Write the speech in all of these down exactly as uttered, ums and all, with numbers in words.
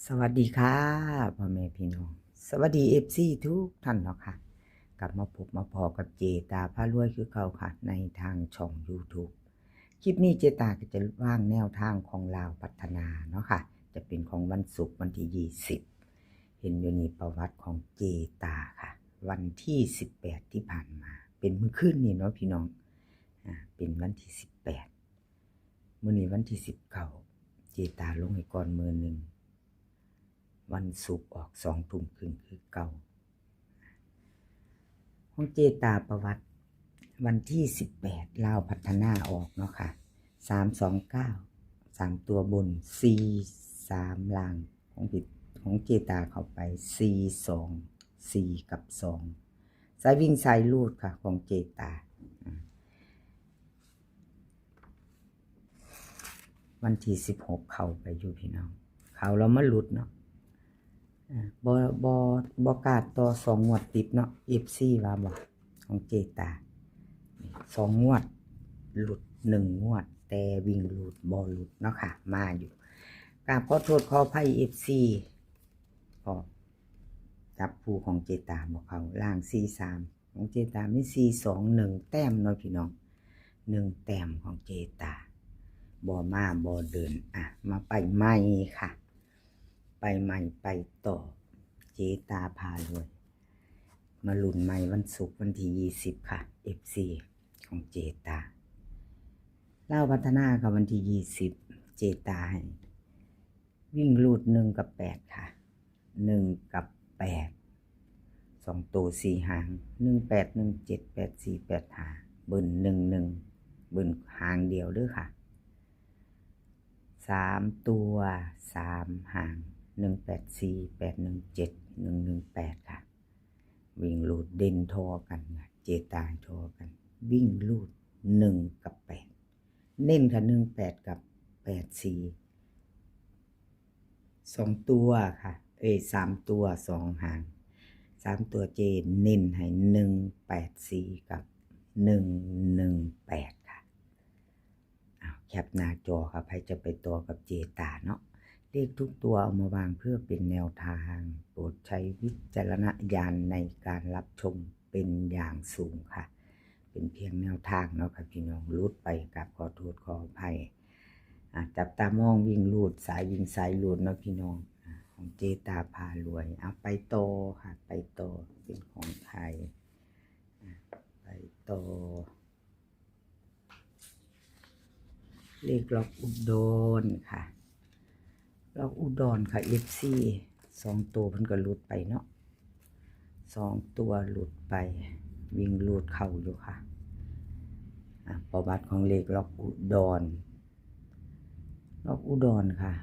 สวัสดีค่ะ พ่อแม่พี่น้อง สวัสดี เอฟซี ทุกท่านเนาะค่ะ กลับมาพบมาพ้อกับเจตาพารวยคือเก่าค่ะ ในทางช่อง YouTube คลิปนี้เจตาก็จะวางแนวทางของลาวพัฒนาเนาะค่ะ จะเป็นของวันศุกร์วันที่ยี่สิบ เห็นอยู่นี่ประวัติของเจตาค่ะ วันที่สิบแปดที่ผ่านมา เป็นมื้อคืนนี่เนาะพี่น้อง อ่า เป็นวันที่สิบแปด มื้อนี้วันที่สิบเก้า เจตาลงให้ก่อนมื้อหนึ่ง วันศุกร์ออกสองทุ่มครึ่งคือเก่า ของเจตาประวัติ วันที่สิบแปด ลาวพัฒนาออกเนาะค่ะ สามสองเก้า สามตัวบน สี่สามล่าง ของผิด ของเจตาเข้าไป สี่สอง สี่ กับ สอง สายวิ่งสายรูดค่ะ ของเจตา อ่า วันที่สิบหกเข้าไปอยู่พี่น้อง เข้าแล้วมาหลุดเนาะ อ่า บ่ บ่ บ่กล้าต่อสองงวดติดเนาะ เอฟซี ว่าบ่ ของเจตา สองงวด หลุดหนึ่งงวด แต่วิ่งรูดบ่หลุดเนาะค่ะ มาอยู่ กราบขอโทษขออภัย เอฟซี ก็จับคู่ของเจตาบ่เข้า ล่าง สี่สาม ของเจตามี สี่สอง หนึ่งแต้มเนาะพี่น้อง หนึ่งแต้มของเจตา บ่มาบ่เดิน อ่ะ มาไปใหม่ค่ะ ไปใหม่ไปต่อ เจตาพารวย มาลุ้นใหม่วันศุกร์วันที่ยี่สิบค่ะ เอฟซี ของเจตา ลาวพัฒนาค่ะ วันที่ยี่สิบ เจตาให้ วิ่งรูดหนึ่งกับแปดค่ะ หนึ่งกับแปด สองตัวสี่หาง หนึ่งแปด หนึ่งเจ็ด แปดสี่ แปดห้า เบิ้ลหนึ่งหนึ่ง เบิ้ลหางเดียวเด้อค่ะ สามตัวสามหาง หนึ่งแปดสี่ แปดหนึ่งเจ็ด หนึ่งหนึ่งแปดค่ะ วิ่งรูดเด่นทอกันค่ะ เจตาทอกัน วิ่งรูดหนึ่งกับแปด เน้นค่ะ หนึ่งแปด กับ แปดสี่ สองตัวค่ะ เอ้ย สามตัวสองหาง สามตัวเจเน้นให้ หนึ่งแปดสี่ กับ หนึ่งหนึ่งแปดค่ะ อ้าว แคปหน้าจอค่ะ ใครจะไปต่อกับเจตาเนาะ เลขทุกตัวเอามาวางเพื่อเป็นแนวทาง โปรดใช้วิจารณญาณในการรับชมเป็นอย่างสูงค่ะ เป็นเพียงแนวทางเนาะค่ะพี่น้อง หลุดไปกราบขอโทษขออภัย อ่ะ จับตามองวิ่งรูด สายวิ่งสายรูดเนาะพี่น้อง อ่ะ ของเจตาพารวย เอาไปต่อค่ะ ไปต่อ เป็นของไทย อ่ะ ไปต่อ เลขล็อกอุดรค่ะ ล็อกอุดรค่ะ เอฟซี สองตัวเพิ่นก็หลุดไปเนาะ สองตัวหลุดไป วิ่งรูดเข้าอยู่ค่ะ อ่ะ ประวัติของเลขล็อกอุดร ล็อกอุดรค่ะ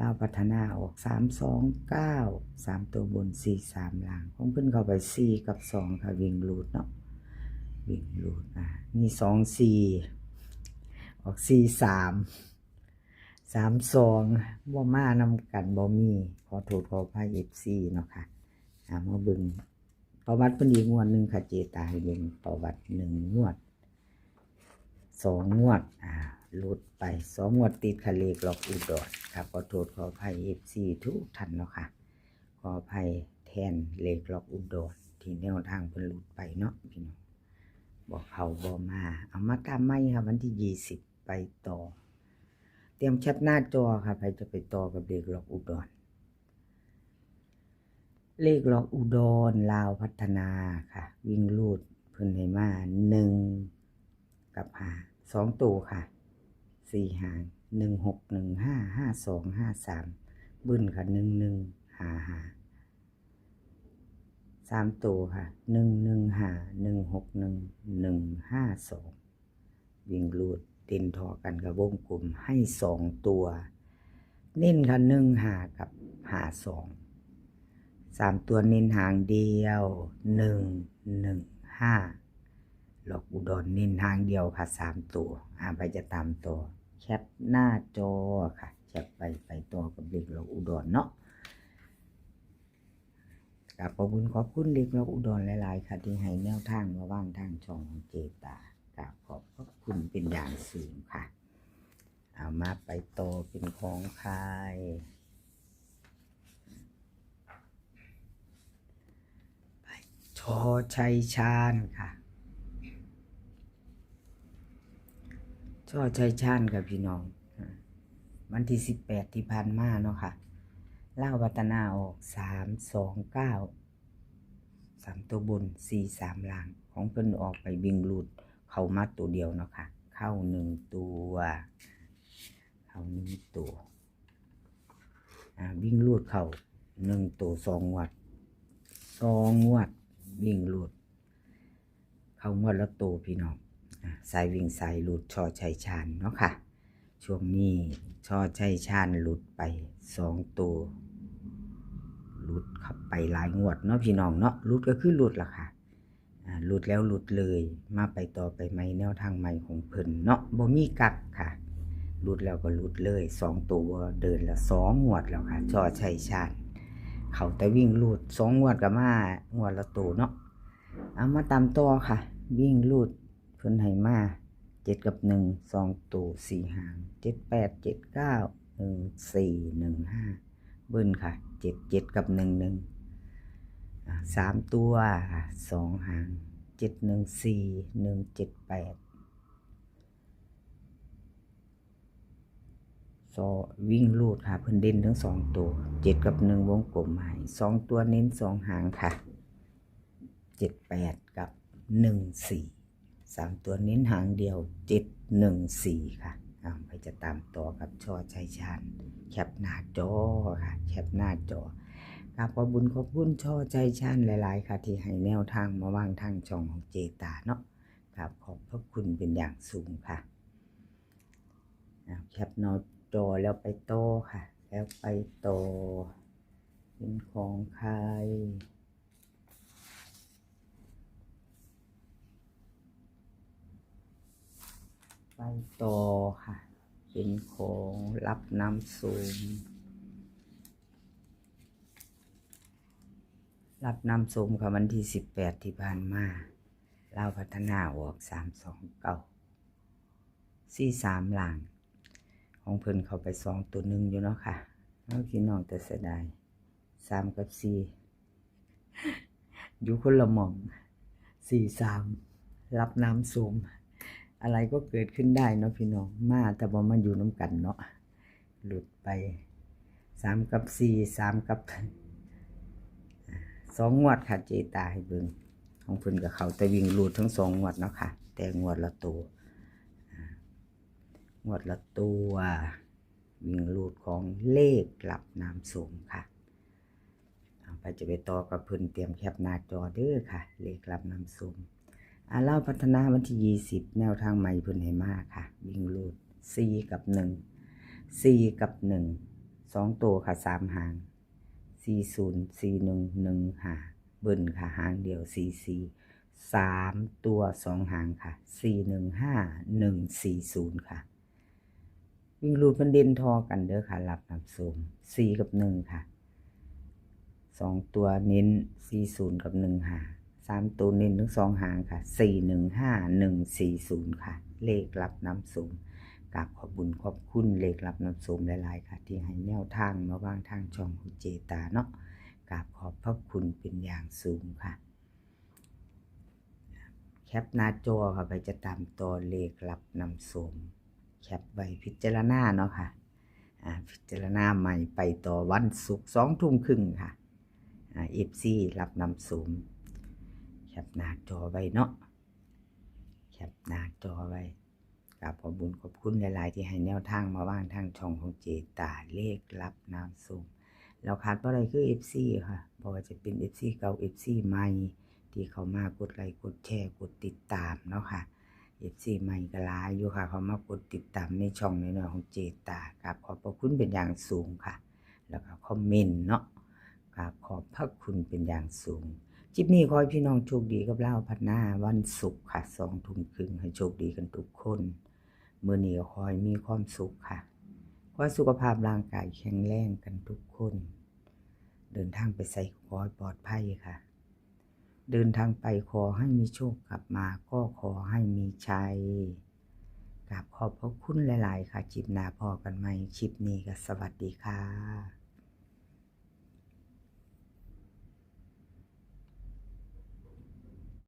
ลาวพัฒนาออก สามสองเก้า สามตัวบน สี่สามล่าง ของเพิ่นเข้าไป สี่กับสองค่ะ วิ่งรูดเนาะ วิ่งรูด อ่ะ มี สองสี่ ออก สี่สาม สามสอง บ่มานำกัน บ่มี ขอโทษขออภัย เอฟซี เนาะค่ะ อ่ะ มาเบิ่งประวัติเพิ่นอีกงวดหนึ่งค่ะ เจตาให้เบิ่งประวัติหนึ่งงวด สองงวด อ่า หลุดไป สองงวดติดค่ะ เลขล็อกอุดรค่ะ ขอโทษขออภัย เอฟซี ทุกท่านเนาะค่ะ ขออภัยแทนเลขล็อกอุดร ที่แนวทางเพิ่นหลุดไปเนาะพี่น้อง บ่เข้าบ่มา เอามาตามใหม่ค่ะ วันที่ยี่สิบ ไปต่อ เตรียมแคปหน้าจอค่ะ ใครจะไปต่อกับเลขล็อกอุดร เลขล็อกอุดร ลาวพัฒนาค่ะ วิ่งรูดเพิ่นให้มา หนึ่งกับห้า สองตัวค่ะ สี่หาง หนึ่งหก หนึ่งห้า ห้าสอง ห้าสาม เบิ้ลค่ะ หนึ่งหนึ่ง ห้าห้า สามตัวค่ะ หนึ่งหนึ่งห้า หนึ่งหกหนึ่ง หนึ่งห้าสอง วิ่งรูดเด่นทอกันกับวงกลมให้สองตัว เน้นค่ะ หนึ่งห้า กับ ห้าสอง สามตัวเน้นหางเดียว หนึ่งหนึ่งห้า ล็อกอุดรเน้นหางเดียวค่ะ สามตัว อ่า ไปจะตามตัว แคปหน้าจอค่ะ แคปไป ไปต่อกับเลขล็อกอุดรเนาะ กราบขอบคุณขอบคุณเลขล็อกอุดรหลายๆค่ะ ที่ให้แนวทางมาวางทางช่องของเจตา กราบขอบพระคุณเป็นอย่างสูงค่ะ เอามาไปต่อเป็นของไทย ชอชัยชาญค่ะ ชอชัยชาญค่ะพี่น้อง อ่า วันที่สิบแปดที่ผ่านมาเนาะค่ะ ลาวพัฒนาออกสามสองเก้า สามตัวบน สี่สามล่าง ของเพิ่นออกไปวิ่งรูด เข้ามาตัวเดียวเนาะค่ะ เข้าหนึ่งตัว เข้าหนึ่งตัว อ่า วิ่งรูดเข้าหนึ่งตัวสองงวด สองงวด วิ่งรูด เข้างวดละตัวพี่น้อง อ่า สายวิ่งสายรูด ชอชัยชาญเนาะค่ะ ช่วงนี้ ชอชัยชาญหลุดไปสองตัว หลุดเข้าไปหลายงวดเนาะพี่น้องเนาะ หลุดก็คือหลุดล่ะค่ะ อ่า หลุดแล้วหลุดเลย มาไปต่อไปใหม่ แนวทางใหม่ของเพิ่นเนาะ บ่มีกักค่ะ หลุดแล้วก็หลุดเลย สองตัวเดินละสองงวดแล้วค่ะ ชอชัยชาญ เข้าแต่วิ่งรูด สองงวดก็มางวดละตัวเนาะ เอามาตามต่อค่ะ วิ่งรูด เพิ่นให้มา เจ็ดกับหนึ่ง สองตัว สี่หาง เจ็ดแปด เจ็ดเก้า หนึ่งสี่ หนึ่งห้า เบิ้ลค่ะ เจ็ดเจ็ด กับ หนึ่งหนึ่ง อ่า สามตัวค่ะ สองหาง เจ็ดหนึ่งสี่ หนึ่งเจ็ดแปด ซอ วิ่งรูดค่ะ เพิ่นเด่นทั้งสองตัว เจ็ดกับหนึ่ง วงกลมให้ สองตัวเน้นสองหางค่ะ เจ็ดแปด กับ หนึ่งสี่ สามตัวเน้นหางเดียว เจ็ดหนึ่งสี่ ค่ะ อ่า ไปจะตามต่อกับชอชัยชาญ แคปหน้าจอค่ะ แคปหน้าจอ กราบขอบบุญขอบคุณชอชัยชาญหลายๆ ค่ะ ที่ให้แนวทางมาวางทางช่องของเจตาเนาะ กราบขอบพระคุณเป็นอย่างสูงค่ะ อ่า แคปหน้าจอแล้วไปต่อค่ะ แล้วไปต่อ เป็นของใคร ไปต่อค่ะ เป็นของรับน้ำส้ม รับน้ำส้มค่ะ วันที่สิบแปดที่ผ่านมา ลาวพัฒนาออกสามสองเก้า สี่สามล่าง ของเพิ่นเข้าไปสองตัวหนึ่งอยู่เนาะค่ะ เอาพี่น้องแต่เสียดาย สามกับสี่ อยู่คนละหม่อง สี่สาม รับน้ำส้ม อะไรก็เกิดขึ้นได้เนาะพี่น้อง มาแต่บ่มาอยู่นำกันเนาะ หลุดไป สามกับสี่ สามกับ สองงวดค่ะ เจตาให้เบิ่ง ของเพิ่นก็เข้าแต่วิ่งรูดทั้งสองงวดเนาะค่ะ แต่งวดละตัว อ่า งวดละตัว วิ่งรูดของเลขรับน้ำส้มค่ะ เอาไปจะไปต่อกับเพิ่น เตรียมแคปหน้าจอเด้อค่ะ เลขรับน้ำส้ม อ่า ลาวพัฒนาวันที่ยี่สิบ แนวทางใหม่เพิ่นให้มาค่ะ วิ่งรูด สี่กับหนึ่ง สี่กับหนึ่ง สองตัวค่ะ สามหาง สี่ศูนย์ สี่หนึ่ง หนึ่งห้า เบิ้ลค่ะ หางเดียว สี่สี่ สามตัวสองหางค่ะ สี่หนึ่งห้า หนึ่งสี่ศูนย์ ค่ะ วิ่งรูดมันเด่นทอกันเด้อค่ะ รับน้ำส้ม สี่กับหนึ่งค่ะ สองตัวเน้น สี่ศูนย์ กับ หนึ่งห้า สามตัวเน้นทั้งสองหางค่ะ สี่หนึ่งห้า หนึ่งสี่ศูนย์ ค่ะ เลขรับน้ำส้ม กราบขอบบุญขอบคุณเลขรับน้ำส้มหลายๆ ค่ะ ที่ให้แนวทางมาวางทางช่องของเจตาเนาะ กราบขอบพระคุณเป็นอย่างสูงค่ะ แคปหน้าจอค่ะ ไปจะตามต่อเลขรับน้ำส้ม แคปไว้พิจารณาเนาะค่ะ อ่า พิจารณาใหม่ไปต่อวันศุกร์ สองทุ่มครึ่งค่ะ อ่า เอฟซี รับน้ำส้ม แคปหน้าจอไว้เนาะ แคปหน้าจอไว้ กราบขอบบุญขอบคุณหลายๆ ที่ให้แนวทางมาวางทางช่องของเจตา เลขรับน้ำส้ม แล้วขาดบ่ได้คือ เอฟซี ค่ะ บ่ว่าจะเป็น เอฟซี เก่า เอฟซี ใหม่ ที่เข้ามากดไลค์กดแชร์กดติดตามเนาะค่ะ เอฟซี ใหม่ก็หลายอยู่ค่ะ เข้ามากดติดตามในช่องน้อยๆ ของเจตา กราบขอบพระคุณเป็นอย่างสูงค่ะ แล้วก็คอมเมนต์เนาะ กราบขอบพระคุณเป็นอย่างสูง คลิปนี้ขอให้พี่น้องโชคดีกับลาวพัฒนาวันศุกร์ค่ะ สองทุ่มครึ่ง ให้โชคดีกันทุกคน มื้อนี้ก็ขอให้มีความสุขค่ะ ขอให้สุขภาพร่างกายแข็งแรงกันทุกคน เดินทางไปไสขอให้ปลอดภัยค่ะ เดินทางไปขอให้มีโชค กลับมาก็ขอให้มีชัย กราบขอบพระคุณหลายๆ ค่ะ คลิปหน้าพ้อกันใหม่ คลิปนี้ก็สวัสดีค่ะ